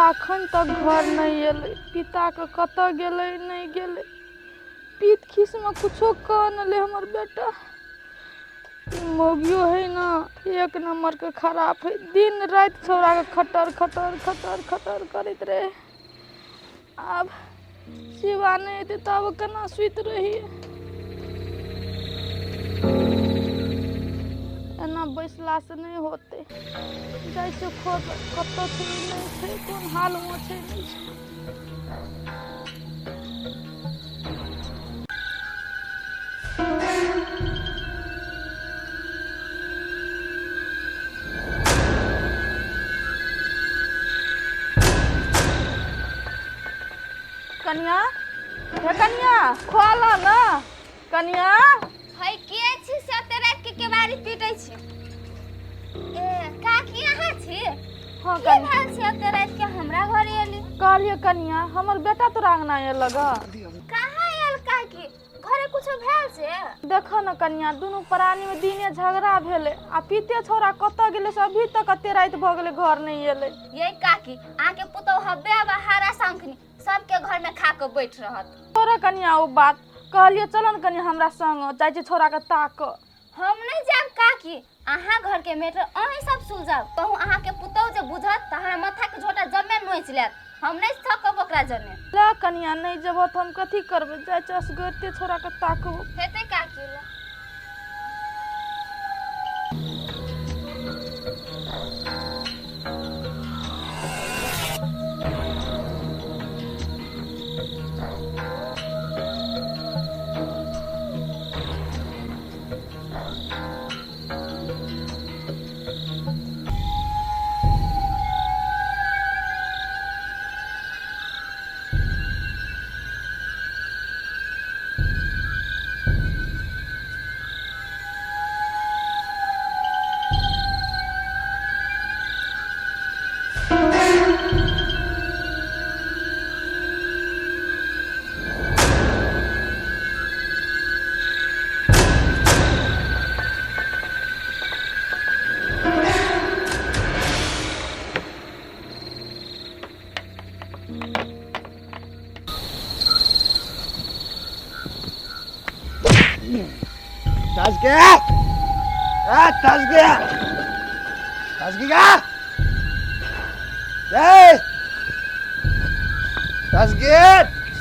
शिवा अखन तक घर नहि एलै, पिताके कतऽ गेलै नहि गेलै। पीत खीसमे कुछो कऽ नहि लै हमर बेटा। ई मौगियो है ने एक नम्बरके खराब है, दिन राति छौड़ाके खटर खटर खटर खटर करैत रहै। आब शिवा नहि एतै तब केना सुति रहियै? एना बैसलासँ नहि होतै। जाइ छियै खोज, कतऽ छै नहि छै, कोन हालमे छै नहि छै। कनिया, हे कनिया, खोला ना कनिया। है के छी से एते राति के केबाड़ी पीटै छी? ए काकी, अहाँ छी? हाँ। की कनिया भेल छै एते राति के हमरा घरे एली? कहलियै कनिया, हमर बेटा तोरा अंगना एलग? कहाँ आयल काकी? घरे कुछो भेल छै? देखो न कनिया, दुनू प्राणी में दिने झगड़ा भेलै आ पीते छौड़ा कतऽ गेलै से अभी तक एते राति भऽ गेलै घर नहि एलै। ये काकी, अहाँके पुतोहु हब्बे आब हारा शंखनी सबके घर में खा के बैठ रहत। तोरा कनिया ओ बात कहलियै, चल ने कनिया हमरा संग, जाइ छी छौड़ा के ताकऽ। हम नहीं जायब काकी, अहाँ घर के मैटर अहीं सब सुलझाउ। कहूँ अहाँ के पुतोहु जे बुझत तऽ हमरा माथा के झोटा जमे नोचि लेत। हम नहीं सकब ओकरा जने। ले कनिया, नहि जेबह तऽ हम कथी करबै? जाइ छी असगरते छौड़ा के ताकबो। हेतै काकी ले। तस गया, ए तस गया, तस गया, ए तस गया।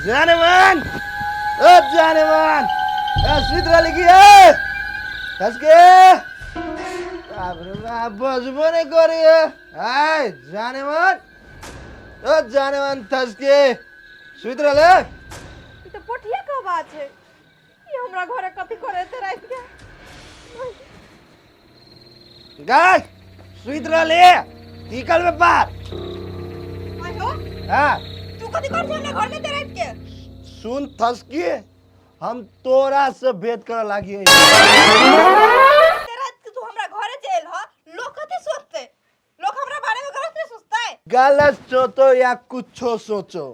जाने मन, ओ जाने मन, ए सुइत रहली की? ए तस गे, बाप रे बाप, बजबो नहीं करी। ए जाने मन, ओ जाने मन, तस के सुइत रहले? ई तऽ पोठिया के बात छै, ई हमरा घरे कथी करे एते राति के? गाय सुइत रहले, की करबे बाप? आय हो। हाँ। तू कथी कर छै हमरा घर में एते राति के? सुन थसकी, हम तोरा से भेंट करे लागी। एते राति के तू हमरा घरे जे एल ह, लोग कथी सोचते? लोग हमरा बारे में गलत नहीं सोचते? गलत सोचो या कुछो सोचो,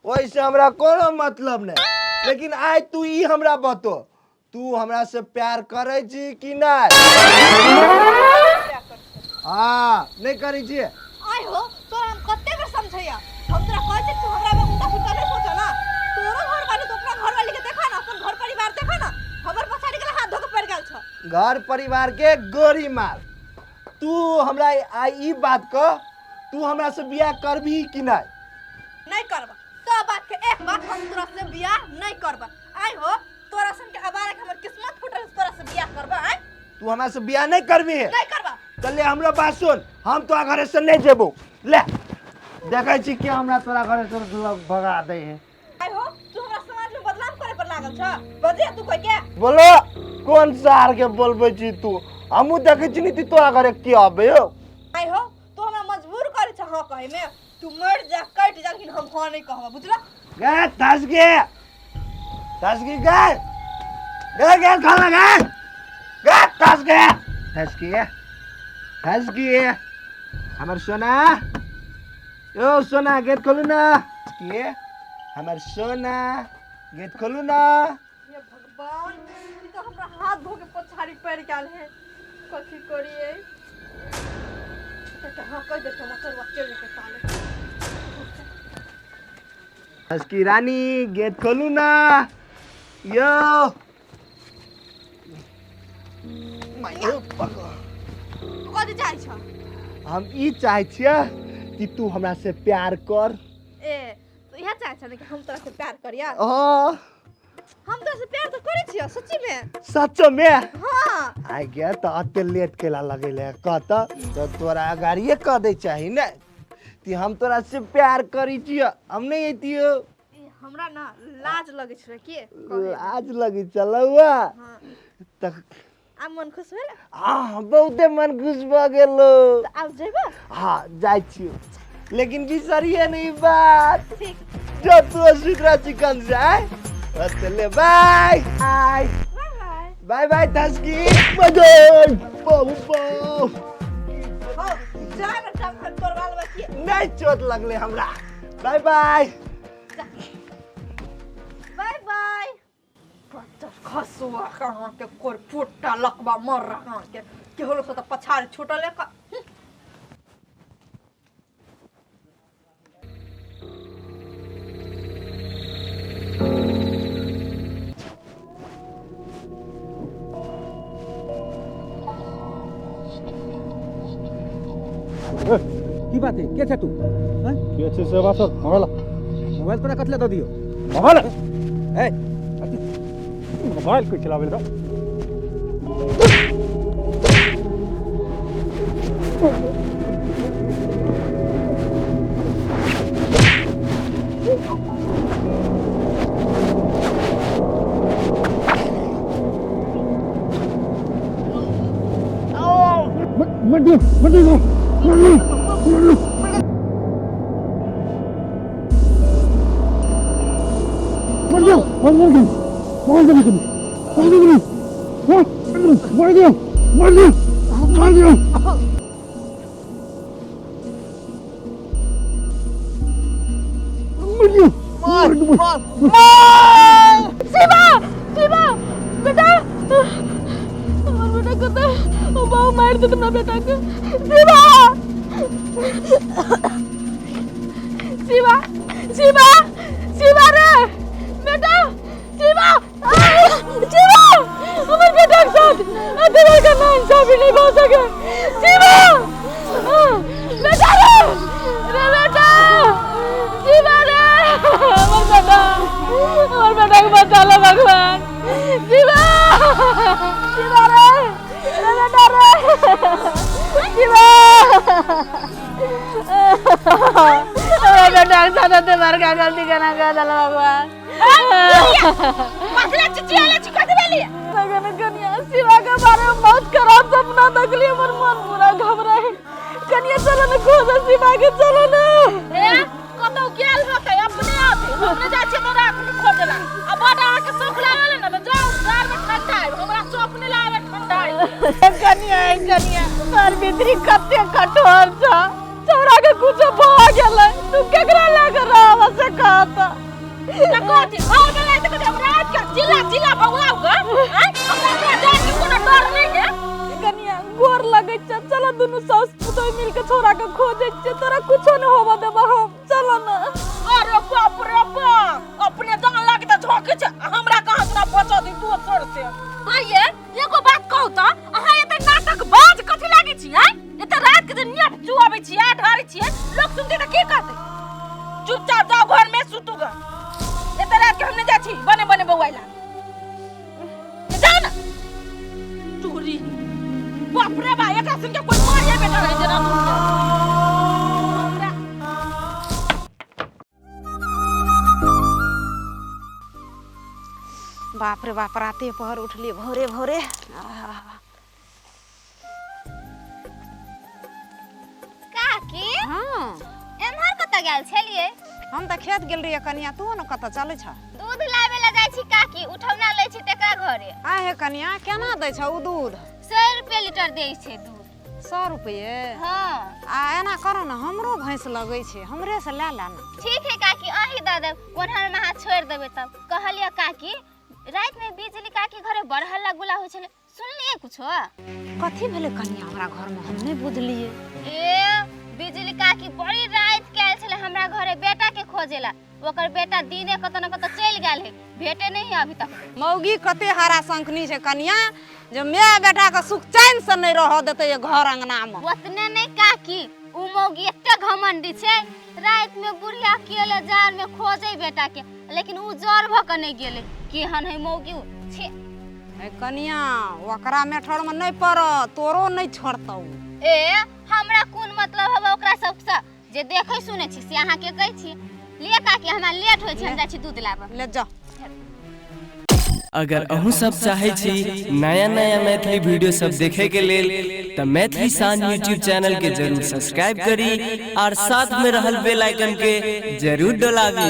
ओहिसे हमरा कोनो मतलब नहीं, लेकिन आइ तू ई हमरा बतो, तू हमरा से प्यार करे छी कि नहीं? हाँ, नहीं करे छी? आय हो, तोरा हम कते बेर समझैया, हम तोरा कहै छी तू हमरा में उल्टा सुल्टा नहीं सोचा ना। तोरो घर वाली, तू अपना घर वाली के देखा ना, अपन घर परिवार देखा ना, हमर पछाड़ी के हाथ धो के पड़ गेल छ। घर परिवार के गोरी मार। तू हमरा आइ ई बात कह, तू हमरा से बियाह करबही कि नहीं? नहीं करबा, सब बात के एक बात, हम तोरा से बियाह नहीं करबा। आय हो, तोरा सन के अबारा के हमर किस्मत फूटल, तोरा से बियाह करबा? आय? तू हमरा से बियाह नहीं करबी? नहीं करबा। चल ले, हमरो बात सुन, हम तोरा घरे से नहीं जेबो। ले देखै छी कि हमरा तोरा घरे से भगा दे है। आय हो, तू हमरा समाज में बदनाम करे पर लागल छ, बजे तू कह के। बोलो, कोन सार के बोलबै छी तू? हमहूँ देखै छी नी तोरा घरे के आबे हो। आय हो, तू हमरा मजबूर करे छ हां कहे में। तू मर जा, कट जा, लेकिन हम हां नहीं कहब, बुझला? गे धस गे, धस गे, गे गे गे खाना गे गे धस गे, धस गे, धस गे। हमर सोना, यो सोना, गेट खोलू ना। के हमर सोना, गेट खोलू ना। हे भगवान, ई तो हमरा हाथ धो के पछाड़ी पड़ गेल है। कथी करिए? तो हाँ कह दे, मचरवा चल के ताले। हस्की रानी गेट खोलू ना यो। तू कथी चाहै छ? हम ई चाहै छियै कि तू हमरा से प्यार कर। ए तो इएह चाहै छ ने कि हम तोरा से प्यार करिया? हाँ। हम तोरा से प्यार तो करै छियौ सच्ची में। सच में? हाँ। आ गया तो अते लेट केला लगेले कह तो तोरा गाड़िए कह दे चाही ने कि हम तोरा से प्यार करी छियो, हम नहीं अतियो। ए, हमरा ना लाज लगै छै के कहै। लाज लगी चलौआ। हाँ। त आब मन खुश भेल? हाँ बहुते मन खुश भ गेलो। तऽ आब जेबा? हाँ जाइ छियो, लेकिन बिसरिए नहीं बात। ठीक। जो तू सुधरा चिकन से आए चले bye bye bye bye bye bye तस्की Madan बाबू बाबू। हो जा ना टांग तोड़वा लेबै की? नहीं चोट लगले हमरा। बाय बाय बाय बाय। बच्चा खसुआ कहाँ के कोर फुट्टा लकबा मर रहा के केहरो से तऽ पछाड़ छूटल एक। की बात है? के छै तू? हैं? के छै से बात सर मोबाइल मोबाइल तोरा कथि ले दऽ दियौ? मोबाइल ए मोबाइल कोई चलावे ला? मर दियो मर दियो मर दियो मर दियो। मर दियो मर दियो मर दियो मर दियो मर दियो मर दियो मर दियो। मर दियो मर दियो। शिवा शिवा बेटा, हमर बेटा कतऽ? ओ बाबू मारि देत हमरा बेटा के। शिवा शिवा शिवा शिवा रे बेटा शिवा शिवा, हमर बेटा के साथ एते बड़का नाइंसाफी नहीं भऽ सके। शिवा बेटा रे रे बेटा शिवा रे, हमर बेटा, हमर बेटा के बचा लो भगवान। शिवा शिवा रे रे बेटा रे शिवा, हमर बेटा के साथ एते बड़का गलती केना कऽ देल भगवान? कथी चिचियाले छी? कथी भेलियै? लगन कनिया शिवा के बारे में बहुत खराब सपना देखली, हमर मन पूरा घबराए। कनिया चलो ना खोज शिवा के, चलो ना। ए कतौ गेल होतै अपने आप, हमरे जाइ छियै तोरा अखनी खोजला। आ बड अहाँ के शौक लागल ने तऽ जाउ जार में ठंडा आबि, हमरा शौक नहि लागल ठंडा आबि। कनिया कनिया तोहर भीतरी कते कठोर छ, छौड़ा के कुछो भऽ गेलै, तू केकरा लए के रहब से कह तऽ। तऽ कथी भऽ गेलै तऽ कथी हम राति के चिल्ला चिल्ला बौआउ ग? आँय हमरा अपना जान के कोनो डर नहि है। कनिया गोर लगै छ, चलो दुनू साउस पुतोह मिल के छौड़ा के खोजै छियै, तोरा कुछो नहि होबऽ देबऽ हम, चलो ना। अरे बाप रे बाप, अपने जान लागे तऽ झोंकै छै, हमरा कहाँ तोरा बचऽ दी दोसर से। आइये एगो बात कहू तऽ अहाँ एते नाटक बाज कथी लागै छी? आँय एते राति के जे नेट चुआबै छियै ढारै छियै, लोक सुनतै तऽ की कहतै? चुपचाप जाउ घर में सुतू ग, एते राति के हम नहि जाइ छी बने बने बौआइला। जाउ ना चोरी। बाप रे बा, एकरा सुन के कोई मारिए बेटा रहे जेना सुन के। बाप रे बाप, राते पहर उठलिए भोरे भोरे। काकी हाँ एम्हर कतऽ गेल छलियै? हम तऽ खेत गेल रहियै कनिया, तू ने कतऽ चलै छ? दूध लाबे ला जाइ छी काकी, उठौना लै छी तेकरा घरे। आ हे कनिया केना दै छ उ दूध? 100 रुपये लीटर दै छै दूध। 100 रुपये? हाँ। आ एना करो ने, हमरो भैंस लगै छै, हमरे से लए ला ना। ठीक है काकी, अहीं दऽ देब, ओन्हर में अहाँ छोड़ि देबै तब। कहलियै काकी राति में बिजली काकी घरे बड़ हल्ला गुल्ला होइ छलै, सुनलियै कुछो? कथी भेलै कनिया हमरा घर में, हम नहीं बुझलियै। ए बिजली काकी बड़ी रात के आयल छलै हमरा घरे बेटा के खोजेला। ओकर बेटा दिने कतऽ न कतऽ चलि गेल है, भेटे नहीं है अभी तक। मौगी कते हरा शंखनी छै कनिया, जे my बेटा के सुख चैन से नहीं रह देते ये घर अंगना में। ओतने नहीं काकी, उ मौगी एते घमंडी छै, रात में बुढ़िया अकेले जाड़ में खोजे बेटा के, लेकिन उ जर भ के नहीं गेलै। केहन है मौगी उ, छे। ए कनिया, ओकरा मेठर में नहीं पड़, तोरो नहीं छोड़तौ। ए हमरा कोन मतलब हवे ओकरा सबसँ, जे देखै सुनै छी से अहाँके कहै छी। ले काकी, हमरा लेट होइ छै, हम जाइ छी दूध लाबऽ। ले जा। अगर अहूँ सब चाहे छी नया नया मैथिली वीडियो सब देखे के लेल त मैथिली शान यूट्यूब चैनल के जरूर सब्सक्राइब करी और साथ में रहल बेल आइकन के जरूर डोलाबी।